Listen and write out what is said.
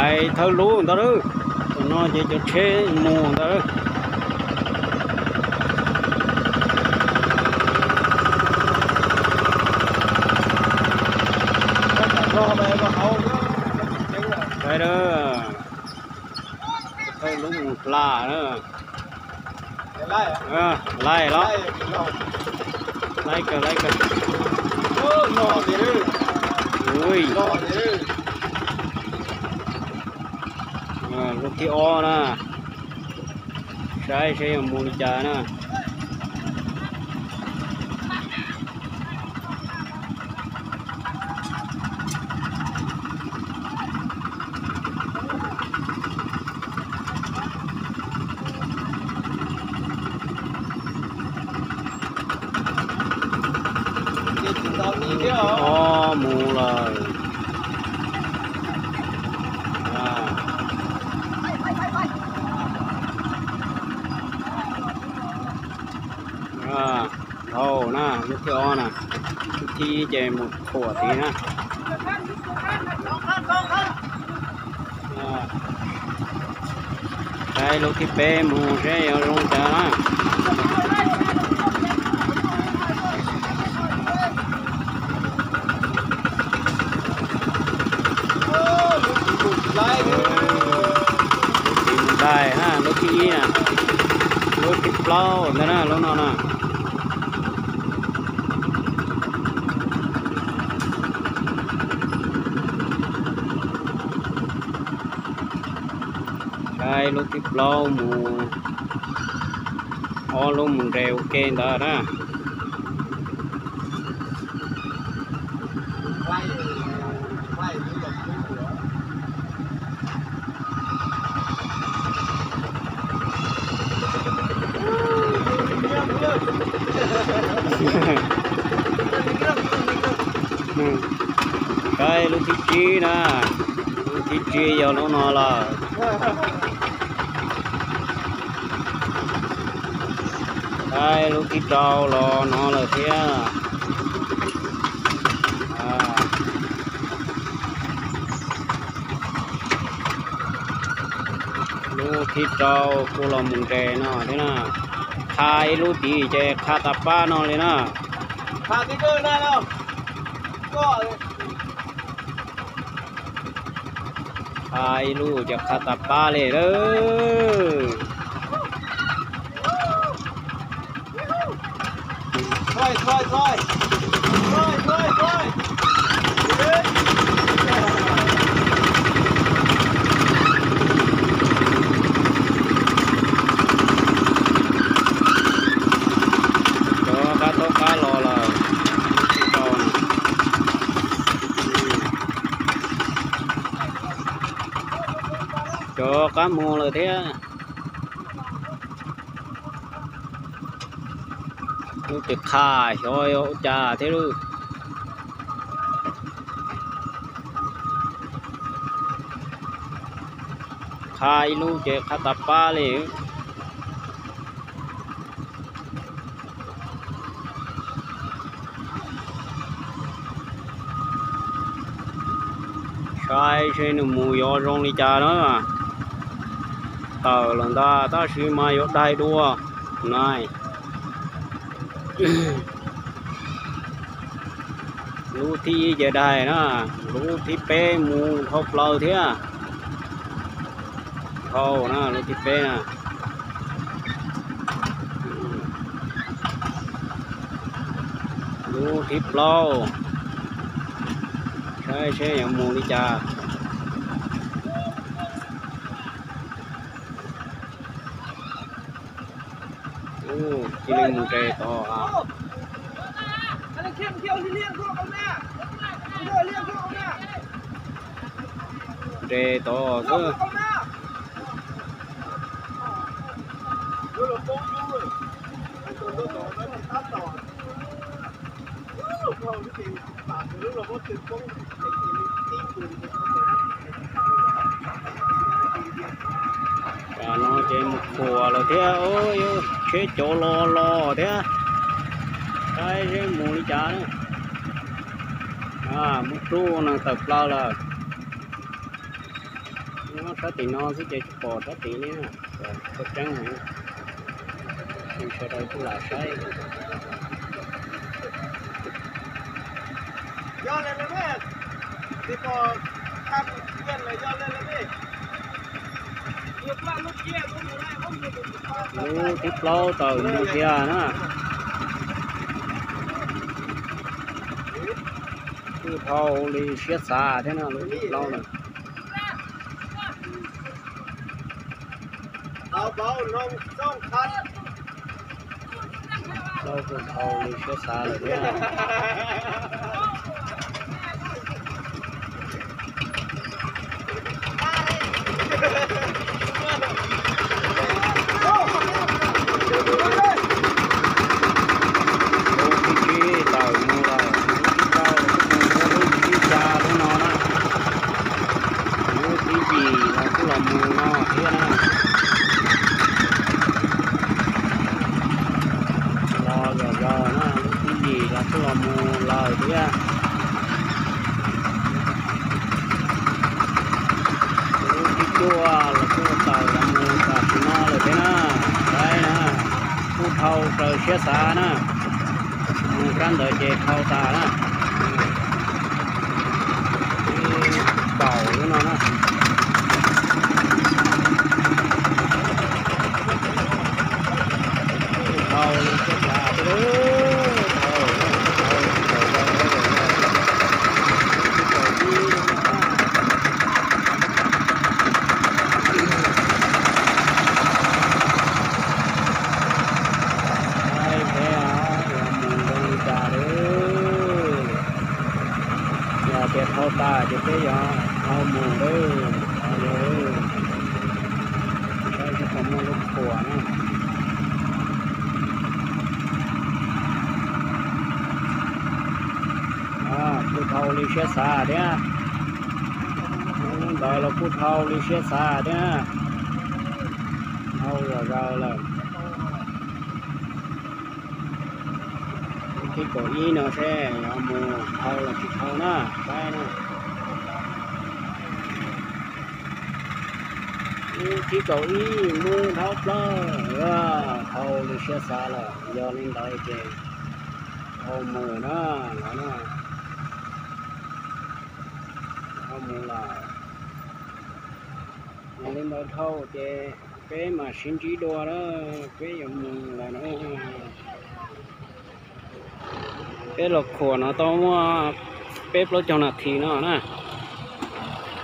Ais thawj lub ntawd lawm. Tam no ces cov tsheb mus ntawd lawm. Thawj lub mus hla na. Laij los. Laij kawg, laij kawg. Lub thib ob na. Saib seb yuav mus li cas na. Ob mus lawm. Dhau na, lub thib ob na, lub thib ib ces mus khuam tid na. Saib lub thib peb mus seb yuav zoo cas na. Lub thib ib na, lub thib plaub ntawd na, lub no na. Saib lub thib plaub mus, ob lub mus nres ua ke ntawd na. Saib lub thib tsib na, lub thib tsib yog lub no lawm. Saib lub thib rau los no lawm thiab. Lub thib rau kuj los mus nres no thiab na. Qha ib lub tid ces qha tas pab no li na. Qha ib lub ces qha tas pab li lawm. Cov qab taub qab los lawm. Cov qab mus lawm thiab. Lub twg qha xyov yuav ua cas thiab lub. Qha ib lub ces qha tas pab li. Saib seb nws mus yuav zoo li cas na. Tawm lawm ntag tab sis mas yuav daig dua na. Lub thib ib ces daig na, lub thib peb mus dhau plaws thiab. Dhau na, lub thib peb na. Lub thib plaub, saib seb yuav mus li cas. Cia li mus nres tod. Nres tod xwb. Tam no ces mus khuam lawm thiab, tsheb cov los los thiab. Saib seb mus li cas. Muab rub nees tawm plaws lawm. Nyob sab tim no xwb ces tsis pom sab tid li, tseeb heev. Sawv daws kuj lam saib. Lub thib plaub tawm mus tiag na. Kuj dhau li siab xav thiab na, lub thib plaub na. Plaub kuj dhau li siab xav lawm thiab. Lub thib tsib tawm mus lawm, lub thib rau kuj mus, lub thib xya lub no na. Lub thib yim los kuj los mus no thiab na. Los zom zaws na, lub thib yim los kuj los mus lawm thiab. Lub thib cuaj los kuj tawm los mus tam sim no lawm thiab na. Saib na, kuj dhau raws siab xav na. Mus sab ntawd ces dhau tas na. Ib paum lub no na. Dhau li siab xav thiab. Saib peb yuav mus zoo li cas lawm. Yog tias dhau tas ces peb yuav dhau mus lawm. Saib seb puas muaj lub khuam na. Kuj dhau li siab xav thiab. Ntawd los kuj dhau li siab xav thiab. Dhau zom zaws lawm. Lub thib kaum ib no seb yuav mus dhau los tsis dhau na, saib na. Lub thib kaum ib mus dhau plaws, dhau li siab xav lawm. Yog li ntawd ces dhau mus na, no na. Dhau mus lawm. Yog li ntawd dhau ces peb mam sib ntsib dua na, peb yuav mus lawm na. Peb los khuam no tau muaj peb plaub caug nas this no na.